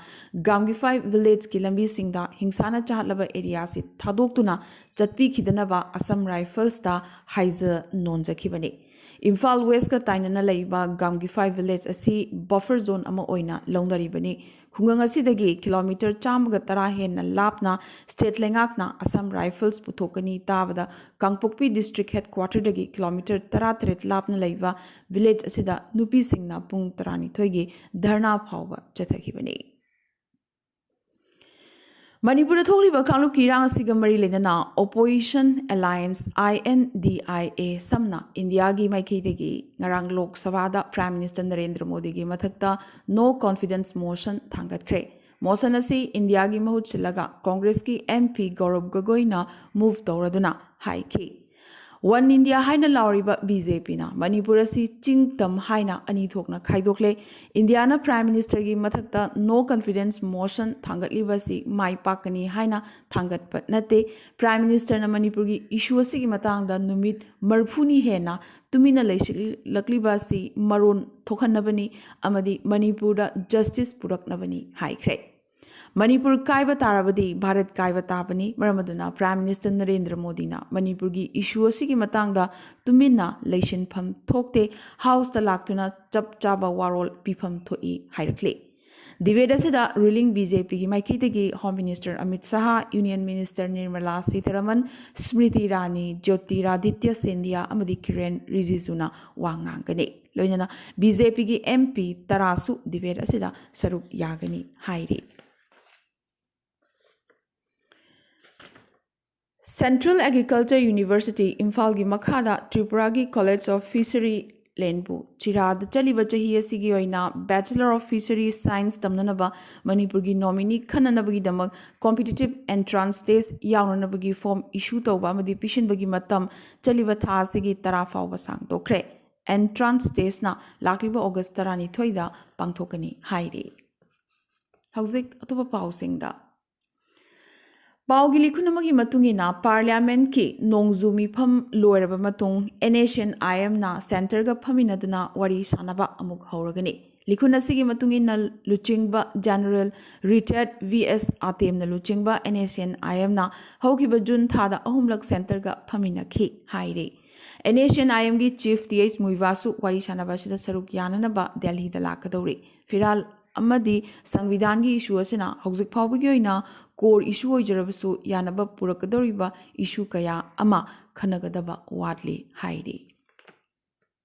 ꯒꯥꯝꯒꯤꯐꯥꯏ villageꯀꯤ ꯂꯝꯕꯤꯁꯤꯡꯗ ꯍꯤꯡꯁꯥꯅ ꯆꯥꯍꯠꯂꯕ areaꯁꯤ ꯊꯥꯗꯣꯛꯇꯨꯅ ꯆꯠꯄꯤꯈꯤꯗꯅꯕ ꯑꯁꯥꯝ ꯔꯥꯏꯐꯜꯁꯇ ꯍꯥꯏꯖ ꯅꯣꯟꯖꯈꯤꯕꯅꯤ꯫ ꯏꯝꯐꯥꯜ ꯋꯦꯁꯀ ꯇꯥꯏꯅꯅ ꯂꯩꯕ ꯒꯥꯝꯒꯤꯐꯥꯏ ꯚꯤꯂꯦꯖ ꯑꯁꯤ ꯕꯐꯔ ꯖꯣꯟ ꯑꯃ ꯑꯣꯏꯅ ꯂꯧꯅꯔꯤꯕꯅꯤ꯫ ꯈꯨꯡꯒꯪ ꯑꯁꯤꯗꯒꯤ ꯀꯤꯂꯣꯃꯤꯇꯔ ꯆꯥꯝꯃꯒ ꯇꯔꯥ ꯍꯦꯟꯅ ꯂꯥꯞꯅ ꯁ꯭ꯇꯦꯠ ꯂꯩꯉꯥꯛꯅ ꯑꯁꯥꯝ ꯔꯥꯏꯐꯜꯁ ꯄꯨꯊꯣꯛꯀꯅꯤ ꯇꯥꯕꯗ ꯀꯥꯡꯄꯣꯛꯄꯤ ꯗꯤꯁꯇ꯭ꯔꯤꯛ ꯍꯦꯗꯀ꯭ꯋꯥꯇꯔꯗꯒꯤ ꯀꯤꯂꯣꯃꯤꯇꯔ ꯇꯔꯥꯇꯔꯦꯠ ꯂꯥꯞꯅ ꯂꯩꯕ ꯚꯤꯂꯦꯖ ꯑꯁꯤꯗ ꯅꯨꯄꯤꯁꯤꯡꯅ ꯄꯨꯡ ꯇꯔꯥꯅꯤꯊꯣꯏꯒꯤ ꯙꯔꯅꯥ ꯐꯥꯎꯕ ꯆꯠꯊꯈꯤꯕꯅꯤ꯫ ꯃꯅꯤꯄꯨꯔꯗ ꯊꯣꯛꯂꯤꯕ ꯀꯥꯡꯂꯨꯞꯀꯤ ꯏꯔꯥꯡ ꯑꯁꯤꯒ ꯃꯔꯤ ꯂꯩꯅꯅ opposition ꯑꯦꯂꯥꯌꯟꯁ, I N D I A, ꯁꯝꯅ ꯏꯟꯗꯤꯌꯥꯒꯤ ꯃꯥꯏꯀꯩꯗꯒꯤ ꯉꯔꯥꯡ ꯂꯣꯛ ꯁꯚꯥꯗ ꯄ꯭ꯔꯥꯏꯝ ꯃꯤꯅꯤꯁꯇꯔ ꯅꯔꯦꯟꯗ꯭ꯔ ꯃꯣꯗꯤꯒꯤ ꯃꯊꯛꯇ ꯅꯣ ꯀꯣꯟꯐꯤꯗꯦꯟꯁ ꯃꯣꯁꯟ ꯊꯥꯡꯒꯠꯈ꯭ꯔꯦ꯫ ꯃꯣꯁꯟ ꯑꯁꯤ ꯏꯟꯗꯤꯌꯥꯒꯤ ꯃꯍꯨꯠ ꯁꯤꯜꯂꯒ ꯀꯣꯡꯒ꯭ꯔꯦꯁꯀꯤ M P ꯒꯧꯔꯕ ꯒꯒꯣꯏꯅ ꯃꯨꯚ ꯇꯧꯔꯗꯨꯅ ꯍꯥꯏꯈꯤ꯫ ꯋꯟ ꯏꯟꯗꯤꯌꯥ ꯍꯥꯏꯅ ꯂꯥꯎꯔꯤꯕ B J P ꯅ ꯃꯅꯤꯄꯨꯔ ꯑꯁꯤ ꯆꯤꯡ ꯇꯝ ꯍꯥꯏꯅ ꯑꯅꯤ ꯊꯣꯛꯅ ꯈꯥꯏꯗꯣꯛꯂꯦ꯫ ꯏꯟꯗꯤꯌꯥꯅ ꯄ꯭ꯔꯥꯏꯝ ꯃꯤꯅꯤꯁꯇꯔꯒꯤ ꯃꯊꯛꯇ ꯅꯣ ꯀꯟꯐꯤꯗꯦꯟꯁ ꯃꯣꯁꯟ ꯊꯥꯡꯒꯠꯂꯤꯕ ꯑꯁꯤ ꯃꯥꯏ ꯄꯥꯛꯀꯅꯤ ꯍꯥꯏꯅ ꯊꯥꯡꯒꯠꯄ ꯅꯠꯇꯦ꯫ ꯄ꯭ꯔꯥꯏꯝ ꯃꯤꯅꯤꯁꯇꯔꯅ ꯃꯅꯤꯄꯨꯔꯒꯤ ꯏꯁꯨ ꯑꯁꯤꯒꯤ ꯃꯇꯥꯡꯗ ꯅꯨꯃꯤꯠ ꯃꯔꯤꯐꯨꯅꯤ ꯍꯦꯟꯅ ꯇꯨꯃꯤꯟꯅ ꯂꯩꯁꯤꯜꯂꯛꯂꯤꯕ ꯑꯁꯤ ꯃꯔꯣꯟ ꯊꯣꯛꯍꯟꯅꯕꯅꯤ ꯑꯃꯗꯤ ꯃꯅꯤꯄꯨꯔꯗ ꯖꯁꯇꯤꯁ ꯄꯨꯔꯛꯅꯕꯅꯤ ꯍꯥꯏꯈ꯭ꯔꯦ꯫ ꯃꯅꯤꯄꯨꯔ ꯀꯥꯏꯕ ꯇꯥꯔꯕꯗꯤ ꯚꯥꯔꯠ ꯀꯥꯏꯕ ꯇꯥꯕꯅꯤ꯫ ꯃꯔꯝ ꯑꯗꯨꯅ ꯄ꯭ꯔꯥꯏꯝ ꯃꯤꯅꯤꯁꯇꯔ ꯅꯔꯦꯟꯗ꯭ꯔ ꯃꯣꯗꯤꯅ ꯃꯅꯤꯄꯨꯔꯒꯤ ꯏꯁꯨ ꯑꯁꯤꯒꯤ ꯃꯇꯥꯡꯗ ꯇꯨꯃꯤꯟꯅ ꯂꯩꯁꯤꯟꯐꯝ ꯊꯣꯛꯇꯦ, ꯍꯥꯎꯁꯇ ꯂꯥꯛꯇꯨꯅ ꯆꯞ ꯆꯥꯕ ꯋꯥꯔꯣꯜ ꯄꯤꯐꯝ ꯊꯣꯛꯏ ꯍꯥꯏꯔꯛꯂꯤ꯫ ꯗꯤꯕꯦꯠ ꯑꯁꯤꯗ ꯔꯨꯂꯤꯡ B J P ꯒꯤ ꯃꯥꯏꯀꯩꯗꯒꯤ ꯍꯣꯝ ꯃꯤꯅꯤꯁꯇꯔ ꯑꯃꯤꯠ ꯁꯍꯥ, ꯌꯨꯅꯤꯌꯟ ꯃꯤꯅꯤꯁꯇꯔ ꯅꯤꯔꯃꯂꯥ ꯁꯤꯊꯥꯔꯥꯃꯟ, ꯁ꯭ꯃ꯭ꯔꯤꯇꯤ ꯏꯔꯥꯅꯤ, ꯖ꯭ꯌꯣꯇꯤꯔꯥꯗꯤꯇ꯭ꯌ ꯁꯤꯟꯙꯤꯌꯥ ꯑꯃꯗꯤ ꯀꯤꯔꯦꯟ ꯔꯤꯖꯤꯖꯨꯅ ꯋꯥ ꯉꯥꯡꯒꯅꯤ꯫ ꯂꯣꯏꯅꯅ B J P ꯒꯤ M P ꯇꯔꯥꯁꯨ ꯗꯤꯕꯦꯠ ꯑꯁꯤꯗ ꯁꯔꯨꯛ ꯌꯥꯒꯅꯤ ꯍꯥꯏꯔꯤ꯫ Central Agriculture University ꯏꯝꯐꯥꯜꯒꯤ ꯃꯈꯥꯗ ꯇ꯭ꯔꯤꯄꯨꯔꯥꯒꯤ College of Fishery ꯂꯦꯟꯕꯨ ꯆꯤꯔꯥꯗ ꯆꯠꯂꯤꯕ ꯆꯍꯤ ꯑꯁꯤꯒꯤ ꯑꯣꯏꯅ Bachelor of Fishery Science ꯇꯝꯅꯅꯕ ꯃꯅꯤꯄꯨꯔꯒꯤ ꯅꯣꯃꯤꯅꯤ ꯈꯟꯅꯅꯕꯒꯤꯗꯃꯛ competitive entrance test ꯌꯥꯎꯅꯅꯕꯒꯤ ꯐꯣꯔꯝ ꯏꯁꯨ ꯇꯧꯕ ꯑꯃꯗꯤ ꯄꯤꯁꯤꯟꯕꯒꯤ ꯃꯇꯝ ꯆꯠꯂꯤꯕ ꯊꯥ ꯑꯁꯤꯒꯤ ꯇꯔꯥ ꯐꯥꯎꯕ ꯁꯥꯡꯗꯣꯛꯈ꯭ꯔꯦ꯫ Entrance test ꯅ ꯂꯥꯛꯂꯤꯕ ꯑꯣꯒꯁ ꯇꯔꯥꯅꯤꯊꯣꯏꯗ ꯄꯥꯡꯊꯣꯛꯀꯅꯤ ꯍꯥꯏꯔꯤ꯫ ꯍꯧꯖꯤꯛ ꯑꯇꯣꯞꯄ ꯄꯥꯎꯁꯤꯡꯗ꯫ ꯄꯥꯎꯒꯤ ꯂꯤꯈꯨꯟ ꯑꯃꯒꯤ ꯃꯇꯨꯡ ꯏꯟꯅ, ꯄꯥꯔꯂꯤꯌꯥꯃꯦꯟꯠꯀꯤ ꯅꯣꯡꯖꯨ ꯃꯤꯐꯝ ꯂꯣꯏꯔꯕ ꯃꯇꯨꯡ, NSCN-IM ꯅ ꯁꯦꯟꯇꯔꯒ ꯐꯝꯃꯤꯟꯅꯗꯨꯅ ꯋꯥꯔꯤ ꯁꯥꯅꯕ ꯑꯃꯨꯛ ꯍꯧꯔꯒꯅꯤ꯫ ꯂꯤꯈꯨꯟ ꯑꯁꯤꯒꯤ ꯃꯇꯨꯡ ꯏꯟꯅ, ꯂꯨꯆꯤꯡꯕ ꯖꯦꯅꯔꯦꯜ ꯔꯤꯇꯥꯌꯔꯗ V S ꯑꯥꯇꯦꯝꯅ ꯂꯨꯆꯤꯡꯕ NSCN-IM ꯅ ꯍꯧꯈꯤꯕ ꯖꯨꯟ ꯊꯥꯗ ꯑꯍꯨꯝꯂꯛ ꯁꯦꯟꯇꯔꯒ ꯐꯝꯃꯤꯟꯅꯈꯤ ꯍꯥꯏꯔꯤ꯫ ꯑꯦꯟ ꯑꯦꯁ ꯑꯦꯟ ꯑꯥꯏ ꯑꯦꯝꯒꯤ ꯆꯤꯐ ꯇꯤ ꯑꯩꯆ ꯃꯨꯏꯕꯥꯁꯨ ꯋꯥꯔꯤ ꯁꯥꯟꯅꯕ ꯑꯁꯤꯗ ꯁꯔꯨꯛ ꯌꯥꯅꯅꯕ ꯗꯦꯜꯍꯤꯗ ꯂꯥꯛꯀꯗꯧꯔꯤ꯫ ꯐꯤꯔꯥꯜ ꯑꯃꯗꯤ ꯁꯪꯕꯤꯙꯥꯟꯒꯤ ꯏꯁꯨ ꯑꯁꯤꯅ ꯍꯧꯖꯤꯛ ꯐꯥꯎꯕꯒꯤ ꯑꯣꯏꯅ core issue ꯑꯣꯏꯖꯔꯕꯁꯨ, ꯌꯥꯅꯕ ꯄꯨꯔꯛꯀꯗꯧꯔꯤꯕ issue ꯀꯌꯥ ꯑꯃ ꯈꯟꯅꯒꯗꯕ ꯋꯥꯠꯂꯤ ꯍꯥꯏꯔꯤ꯫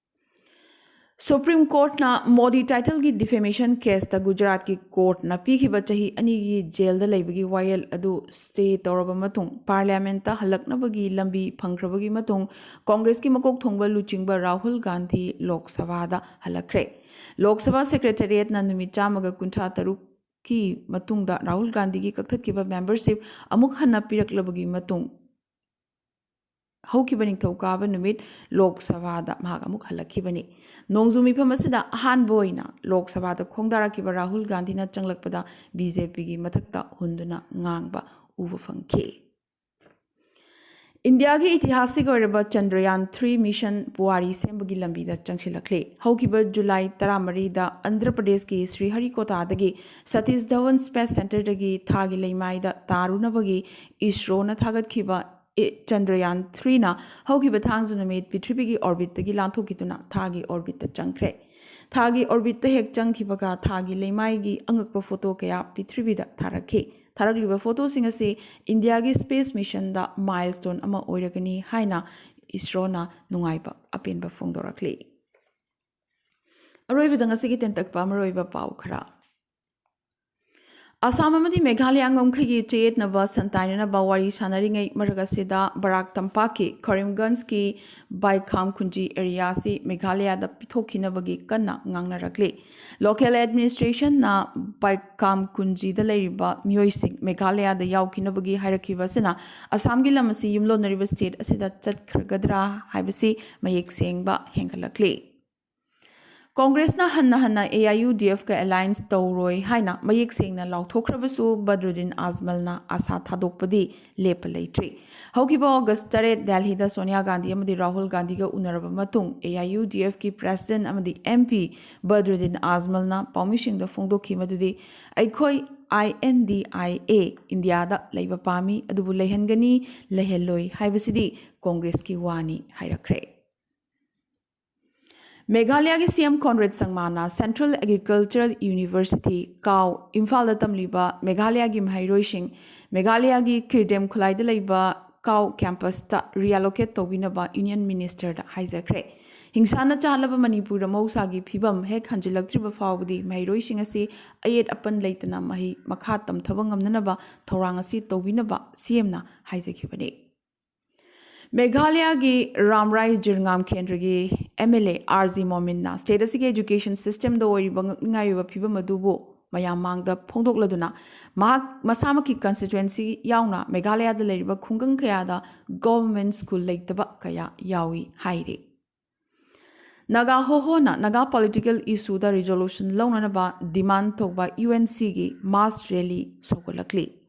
ꯁꯨꯄ꯭ꯔꯤꯝ ꯀꯣꯔꯠꯅ ꯃꯣꯗꯤ ꯇꯥꯏꯇꯜꯒꯤ ꯗꯤꯐꯦꯃꯦꯁꯟ ꯀꯦꯁꯇ ꯒꯨꯖꯔꯥꯠꯀꯤ ꯀꯣꯔꯠꯅ ꯄꯤꯈꯤꯕ ꯆꯍꯤ ꯑꯅꯤꯒꯤ ꯖꯦꯜꯗ ꯂꯩꯕꯒꯤ ꯋꯥꯌꯦꯜ ꯑꯗꯨ ꯁ꯭ꯇꯦ ꯇꯧꯔꯕ ꯃꯇꯨꯡ, ꯄꯥꯔꯂꯤꯌꯥꯃꯦꯟꯠꯇ ꯍꯜꯂꯛꯅꯕꯒꯤ ꯂꯝꯕꯤ ꯐꯪꯈ꯭ꯔꯕꯒꯤ ꯃꯇꯨꯡ, ꯀꯣꯡꯒ꯭ꯔꯦꯁꯀꯤ ꯃꯀꯣꯛ ꯊꯣꯡꯕ ꯂꯨꯆꯤꯡꯕ ꯔꯥꯍꯨꯜ ꯒꯥꯟꯙꯤ ꯂꯣꯛ ꯁꯚꯥꯗ ꯍꯜꯂꯛꯈ꯭ꯔꯦ꯫ ꯂꯣꯛ ꯁꯚꯥ ꯁꯦꯀ꯭ꯔꯦꯇꯦꯔꯤꯌꯦꯠꯅ ꯅꯨꯃꯤꯠ ꯆꯥꯝꯃꯒ ꯀꯨꯟꯊ꯭ꯔꯥ ꯇꯔꯨꯛꯀꯤ ꯃꯇꯨꯡꯗ ꯔꯥꯍꯨꯜ ꯒꯥꯟꯙꯤꯒꯤ ꯀꯛꯊꯠꯈꯤꯕ ꯃꯦꯝꯕꯔꯁꯤꯞ ꯑꯃꯨꯛ ꯍꯟꯅ ꯄꯤꯔꯛꯂꯕꯒꯤ ꯃꯇꯨꯡ, ꯍꯧꯈꯤꯕ ꯅꯤꯡꯊꯧꯀꯥꯕ ꯅꯨꯃꯤꯠ ꯂꯣꯛ ꯁꯚꯥꯗ ꯃꯍꯥꯛ ꯑꯃꯨꯛ ꯍꯜꯂꯛꯈꯤꯕꯅꯤ꯫ ꯅꯣꯡꯖꯨ ꯃꯤꯐꯝ ꯑꯁꯤꯗ ꯑꯍꯥꯟꯕ ꯑꯣꯏꯅ ꯂꯣꯛ ꯁꯚꯥꯗ ꯈꯣꯡꯗꯥꯔꯛꯈꯤꯕ ꯔꯥꯍꯨꯜ ꯒꯥꯟꯙꯤꯅ ꯆꯪꯂꯛꯄꯗ ꯕꯤ ꯖꯦ ꯄꯤꯒꯤ ꯃꯊꯛꯇ ꯍꯨꯟꯗꯨꯅ ꯉꯥꯡꯕ ꯎꯕ ꯐꯪꯈꯤ꯫ ꯏꯟꯗꯤꯌꯥꯒꯤ ꯏꯇꯤꯍꯥꯁꯤꯛ ꯑꯣꯏꯔꯕ ꯆꯟꯗ꯭ꯔꯌꯥꯟ ꯊ꯭ꯔꯤ ꯃꯤꯁꯟ ꯄꯨꯋꯥꯔꯤ ꯁꯦꯝꯕꯒꯤ ꯂꯝꯕꯤꯗ ꯆꯪꯁꯤꯜꯂꯛꯂꯤ꯫ ꯍꯧꯈꯤꯕ ꯖꯨꯂꯥꯏ ꯇꯔꯥꯃꯔꯤꯗ ꯑꯟꯙ꯭ꯔ ꯄ꯭ꯔꯗꯦꯁꯀꯤ ꯁ꯭ꯔꯤꯍꯔꯤꯀꯣꯇꯥꯗꯒꯤ ꯁꯇꯤꯁ ꯙꯋꯟ ꯁ꯭ꯄꯦꯁ ꯁꯦꯟꯇꯔꯗꯒꯤ ꯊꯥꯒꯤ ꯂꯩꯃꯥꯏꯗ ꯇꯥꯔꯨꯅꯕꯒꯤ ꯏꯁꯔꯣꯅ ꯊꯥꯒꯠꯈꯤꯕ ꯆꯟꯗ꯭ꯔꯌꯥꯟ ꯊ꯭ꯔꯤꯅ ꯍꯧꯈꯤꯕ ꯊꯥꯡꯖ ꯅꯨꯃꯤꯠ ꯄ꯭ꯔꯤꯊꯤꯕꯤꯒꯤ ꯑꯣꯔꯕꯤꯠꯇꯒꯤ ꯂꯥꯟꯊꯣꯛꯈꯤꯗꯨꯅ ꯊꯥꯒꯤ ꯑꯣꯔꯕꯤꯠꯇ ꯆꯪꯈ꯭ꯔꯦ꯫ ꯊꯥꯒꯤ ꯑꯣꯔꯕꯤꯠꯇ ꯍꯦꯛ ꯆꯪꯈꯤꯕꯒ ꯊꯥꯒꯤ ꯂꯩꯃꯥꯏꯒꯤ ꯑꯉꯛꯄ ꯐꯣꯇꯣ ꯀꯌꯥ ꯄ꯭ꯔꯤꯊꯤꯕꯤꯗ ꯊꯥꯔꯛꯈꯤ꯫ ꯊꯥꯔꯛꯂꯤꯕ ꯐꯣꯇꯣꯁꯤꯡ ꯑꯁꯤ ꯏꯟꯗꯤꯌꯥꯒꯤ ꯁ꯭ꯄꯦꯁ ꯃꯤꯁꯟꯗ ꯃꯥꯏꯜꯁ꯭ꯇꯣꯟ ꯑꯃ ꯑꯣꯏꯔꯒꯅꯤ ꯍꯥꯏꯅ ꯏꯁꯔꯣꯅ ꯅꯨꯡꯉꯥꯏꯕ ꯑꯄꯦꯟꯕ ꯐꯣꯡꯗꯣꯔꯛꯂꯤ꯫ ꯑꯔꯣꯏꯕꯗ ꯉꯁꯤꯒꯤ ꯇꯦꯟꯇꯛꯄ ꯃꯔꯨꯑꯣꯏꯕ ꯄꯥꯎ ꯈꯔ꯫ ꯑꯁꯥꯝ ꯑꯃꯗꯤ ꯃꯦꯘꯥꯂꯌꯥ ꯉꯝꯈꯩꯒꯤ ꯆꯌꯦꯠꯅꯕ ꯁꯟꯇꯥꯏꯅꯅꯕ ꯋꯥꯔꯤ ꯁꯥꯟꯅꯔꯤꯉꯩ ꯃꯔꯛ ꯑꯁꯤꯗ ꯕꯔꯥꯛ ꯇꯝꯄꯥꯛꯀꯤ ꯀꯔꯤꯝꯒꯟꯖꯀꯤ ꯕꯥꯏꯈꯥꯝ ꯈꯨꯟꯖꯤ ꯑꯦꯔꯤꯌꯥ ꯑꯁꯤ ꯃꯦꯘꯥꯂꯌꯥꯗ ꯄꯤꯊꯣꯛꯈꯤꯅꯕꯒꯤ ꯀꯟꯅ ꯉꯥꯡꯅꯔꯛꯂꯤ꯫ ꯂꯣꯀꯦꯜ ꯑꯦꯗꯃꯤꯅꯤꯁꯇ꯭ꯔꯦꯁꯟꯅ ꯕꯥꯏꯈꯥꯝ ꯈꯨꯟꯖꯤꯗ ꯂꯩꯔꯤꯕ ꯃꯤꯑꯣꯏꯁꯤꯡ ꯃꯦꯘꯥꯂꯌꯥꯗ ꯌꯥꯎꯈꯤꯅꯕꯒꯤ ꯍꯥꯏꯔꯛꯈꯤꯕ ꯑꯁꯤꯅ ꯑꯁꯥꯝꯒꯤ ꯂꯝ ꯑꯁꯤ ꯌꯨꯝꯂꯣꯟꯅꯔꯤꯕ ꯁ꯭ꯇꯦꯠ ꯑꯁꯤꯗ ꯆꯠꯈ꯭ꯔꯒꯗ꯭ꯔꯥ ꯍꯥꯏꯕꯁꯤ ꯃꯌꯦꯛ ꯁꯦꯡꯕ ꯍꯦꯟꯒꯠꯂꯛꯂꯤ꯫ ꯀꯣꯡꯒ꯭ꯔꯦꯁꯅ ꯍꯟꯅ ꯍꯟꯅ AIUDFꯀ alliance ꯇꯧꯔꯣꯏ ꯍꯥꯏꯅ ꯃꯌꯦꯛ ꯁꯦꯡꯅ ꯂꯥꯎꯊꯣꯛꯈ꯭ꯔꯕꯁꯨ, ꯕꯗ꯭ꯔꯨꯗꯤꯟ ꯑꯖꯃꯜꯅ ꯑꯥꯁꯥ ꯊꯥꯗꯣꯛꯄꯗꯤ ꯂꯦꯞꯄ ꯂꯩꯇ꯭ꯔꯤ꯫ ꯍꯧꯈꯤꯕ ꯑꯣꯒꯁ ꯇꯔꯦꯠ ꯗꯦꯜꯍꯤꯗ ꯁꯣꯅꯤꯌꯥ ꯒꯥꯟꯙꯤ ꯑꯃꯗꯤ ꯔꯥꯍꯨꯜ ꯒꯥꯟꯙꯤꯒ ꯎꯅꯔꯕ ꯃꯇꯨꯡ, AIUDFꯀꯤ president ꯑꯃꯗꯤ MP ꯕꯗ꯭ꯔꯨꯗꯤꯟ ꯑꯖꯃꯜꯅ ꯄꯥꯎꯃꯤꯁꯤꯡꯗ ꯐꯣꯡꯗꯣꯛꯈꯤ ꯃꯗꯨꯗꯤ, "ꯑꯩꯈꯣꯏ INDIA ꯏꯟꯗꯤꯌꯥꯗ ꯂꯩꯕ ꯄꯥꯝꯃꯤ, ꯑꯗꯨꯕꯨ ꯂꯩꯍꯟꯒꯅꯤ, ꯂꯩꯍꯜꯂꯣꯏ ꯍꯥꯏꯕꯁꯤꯗꯤ ꯀꯣꯡꯒ꯭ꯔꯦꯁꯀꯤ ꯋꯥꯅꯤ" ꯍꯥꯏꯔꯛꯈ꯭ꯔꯦ꯫ ꯃꯦꯘꯥꯂꯌꯥꯒꯤ CM ꯀꯣꯟꯔꯦꯗ ꯁꯪꯃꯥꯅ Central Agricultural University, ꯀꯥꯎ, ꯏꯝꯐꯥꯜꯗ ꯇꯝꯂꯤꯕ ꯃꯦꯘꯥꯂꯌꯥꯒꯤ ꯃꯍꯩꯔꯣꯏꯁꯤꯡ ꯃꯦꯘꯥꯂꯌꯥꯒꯤ ꯀꯤꯔꯗꯦꯝ ꯈꯨꯂꯥꯏꯗ ꯂꯩꯕ ꯀꯥꯎ campusꯇ reallocate ꯇꯧꯕꯤꯅꯕ Union Ministerꯗ ꯍꯥꯏꯖꯈ꯭ꯔꯦ꯫ ꯍꯤꯡꯁꯥꯅ ꯆꯥꯜꯂꯕ ꯃꯅꯤꯄꯨꯔꯗ ꯃꯍꯧꯁꯥꯒꯤ ꯐꯤꯕꯝ ꯍꯦꯛ ꯍꯟꯖꯤꯜꯂꯛꯇ꯭ꯔꯤꯕ ꯐꯥꯎꯕꯗꯤ ꯃꯍꯩꯔꯣꯏꯁꯤꯡ ꯑꯁꯤ ꯑꯌꯦꯠ ꯑꯄꯟ ꯂꯩꯇꯅ ꯃꯍꯩ ꯃꯈꯥ ꯇꯝꯊꯕ ꯉꯝꯅꯅꯕ ꯊꯧꯔꯥꯡ ꯑꯁꯤ ꯇꯧꯕꯤꯅꯕ CMꯅ ꯍꯥꯏꯖꯈꯤꯕꯅꯤ꯫ ꯃꯦꯘꯥꯂꯌꯥꯒꯤ ꯔꯥꯝꯔꯥꯏ ꯖꯤꯔꯉꯥꯝ ꯀꯦꯟꯗ꯭ꯔꯒꯤ MLA RG ꯃꯣꯃꯤꯟꯅ state ꯑꯁꯤꯒꯤ education systemꯗ ꯑꯣꯏꯔꯤꯕ ꯉꯛꯅꯤꯡꯉꯥꯏ ꯑꯣꯏꯕ ꯐꯤꯕꯝ ꯑꯗꯨꯕꯨ ꯃꯌꯥꯝ ꯃꯥꯡꯗ ꯐꯣꯡꯗꯣꯛꯂꯗꯨꯅ, ꯃꯍꯥꯛ ꯃꯁꯥꯃꯛꯀꯤ constituency ꯌꯥꯎꯅ ꯃꯦꯘꯥꯂꯌꯥꯗ ꯂꯩꯔꯤꯕ ꯈꯨꯡꯒꯪ ꯀꯌꯥꯗ government school ꯂꯩꯇꯕ ꯀꯌꯥ ꯌꯥꯎꯏ ꯍꯥꯏꯔꯤ꯫ Naga ꯍꯣꯍꯣꯅ Naga political issueꯗ resolution ꯂꯧꯅꯅꯕ demand ꯇꯧꯕ UNCꯒꯤ mass rally ꯁꯧꯒꯠꯂꯛꯂꯤ꯫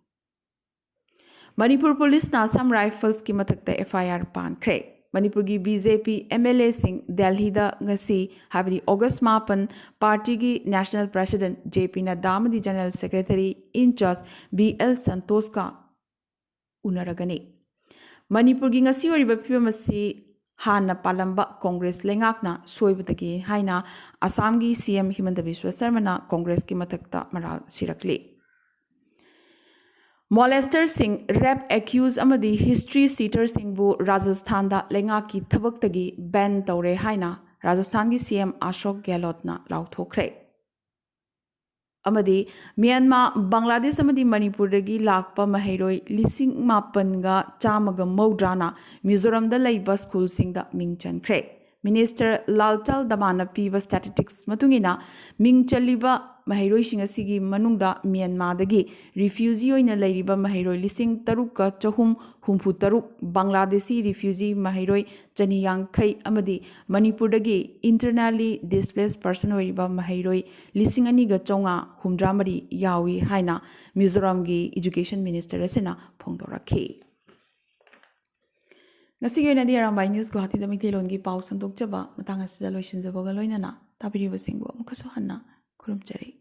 ꯃꯅꯤꯄꯨꯔ ꯄꯨꯂꯤꯁꯅ Assam Riflesꯀꯤ ꯃꯊꯛꯇ FIR ꯄꯥꯟꯈ꯭ꯔꯦ꯫ ꯃꯅꯤꯄꯨꯔꯒꯤ BJP MLAꯁꯤꯡ ꯗꯦꯜꯍꯤꯗ ꯉꯁꯤ, ꯍꯥꯏꯕꯗꯤ ꯑꯣꯒꯁ ꯃꯥꯄꯟ, partyꯒꯤ national president JP ꯅꯗ꯭ꯗꯥ ꯑꯃꯗꯤ general secretary in charge BL ꯁꯟꯇꯣꯁꯀ ꯎꯅꯔꯒꯅꯤ꯫ ꯃꯅꯤꯄꯨꯔꯒꯤ ꯉꯁꯤ ꯑꯣꯏꯔꯤꯕ ꯐꯤꯕꯝ ꯑꯁꯤ ꯍꯥꯟꯅ ꯄꯥꯜꯂꯝꯕ ꯀꯣꯡꯒ꯭ꯔꯦꯁ ꯂꯩꯉꯥꯛꯅ ꯁꯣꯏꯕꯗꯒꯤ ꯍꯥꯏꯅ ꯑꯁꯥꯝꯒꯤ CM ꯍꯤꯃꯟꯇ ꯕꯤꯁ꯭ꯋ ꯁꯔꯃꯅ ꯀꯣꯡꯒ꯭ꯔꯦꯁꯀꯤ ꯃꯊꯛꯇ ꯃꯔꯥꯜ ꯁꯤꯔꯛꯂꯤ꯫ Molestersꯁꯤꯡ, rape accused ꯑꯃꯗꯤ history sheeterꯁꯤꯡꯕꯨ ꯔꯥꯖꯁꯊꯥꯟꯗ ꯂꯩꯉꯥꯛꯀꯤ ꯊꯕꯛꯇꯒꯤ ban ꯇꯧꯔꯦ ꯍꯥꯏꯅ ꯔꯥꯖꯁꯊꯥꯟꯒꯤ CM ꯑꯁꯣꯛ ꯒꯦꯍꯂꯣꯠꯅ ꯂꯥꯎꯊꯣꯛꯈ꯭ꯔꯦ꯫ ꯑꯃꯗꯤ ꯃ꯭ꯌꯥꯟꯃꯥꯔ, ꯕꯪꯒ꯭ꯂꯥꯗꯦꯁ ꯑꯃꯗꯤ ꯃꯅꯤꯄꯨꯔꯗꯒꯤ ꯂꯥꯛꯄ ꯃꯍꯩꯔꯣꯏ ꯂꯤꯁꯤꯡ ꯃꯥꯄꯟꯒ ꯆꯥꯝꯃꯒ ꯃꯧꯗ꯭ꯔꯥꯅ ꯃꯤꯖꯣꯔꯥꯝꯗ ꯂꯩꯕ ꯁ꯭ꯀꯨꯜꯁꯤꯡꯗ ꯃꯤꯡ ꯆꯟꯈ꯭ꯔꯦ꯫ Minister ꯂꯥꯜꯆꯜ ꯗꯃꯥꯅ ꯄꯤꯕ statistics ꯃꯇꯨꯡ ꯏꯟꯅ, ꯃꯤꯡ ꯆꯜꯂꯤꯕ ꯃꯍꯩꯔꯣꯏꯁꯤꯡ ꯑꯁꯤꯒꯤ ꯃꯅꯨꯡꯗ ꯃ꯭ꯌꯥꯟꯃꯥꯔꯗꯒꯤ ꯔꯤꯐ꯭ꯌꯨꯖꯤ ꯑꯣꯏꯅ ꯂꯩꯔꯤꯕ ꯃꯍꯩꯔꯣꯏ ꯂꯤꯁꯤꯡ ꯇꯔꯨꯛꯀ ꯆꯍꯨꯝ ꯍꯨꯝꯐꯨ ꯇꯔꯨꯛ, ꯕꯪꯒ꯭ꯂꯥꯗꯦꯁꯤ ꯔꯤꯐ꯭ꯌꯨꯖꯤ ꯃꯍꯩꯔꯣꯏ ꯆꯅꯤ ꯌꯥꯡꯈꯩ ꯑꯃꯗꯤ ꯃꯅꯤꯄꯨꯔꯗꯒꯤ internally displaced person ꯑꯣꯏꯔꯤꯕ ꯃꯍꯩꯔꯣꯏ ꯂꯤꯁꯤꯡ ꯑꯅꯤꯒ ꯆꯥꯝꯃꯉꯥ ꯍꯨꯝꯗ꯭ꯔꯥ ꯃꯔꯤ ꯌꯥꯎꯏ ꯍꯥꯏꯅ ꯃꯤꯖꯣꯔꯥꯝꯒꯤ education minister ꯑꯁꯤꯅ ꯐꯣꯡꯗꯣꯔꯛꯈꯤ꯫ ꯉꯁꯤꯒꯤ ꯑꯣꯏꯅꯗꯤ ꯑꯔꯥꯝꯕꯥꯏ ꯅ꯭ꯌꯨꯁ ꯒꯨꯋꯥꯍꯥꯇꯤꯗ ꯃꯩꯇꯩꯂꯣꯟꯒꯤ ꯄꯥꯎ ꯁꯟꯗꯣꯛꯆꯕ ꯃꯇꯥꯡ ꯑꯁꯤꯗ ꯂꯣꯏꯁꯤꯟꯖꯕꯒ ꯂꯣꯏꯅꯅ ꯇꯥꯕꯤꯔꯤꯕꯁꯤꯡꯕꯨ ꯑꯃꯨꯛꯀꯁꯨ ꯍꯟꯅ ꯈꯨꯔꯨꯝꯖꯔꯤ꯫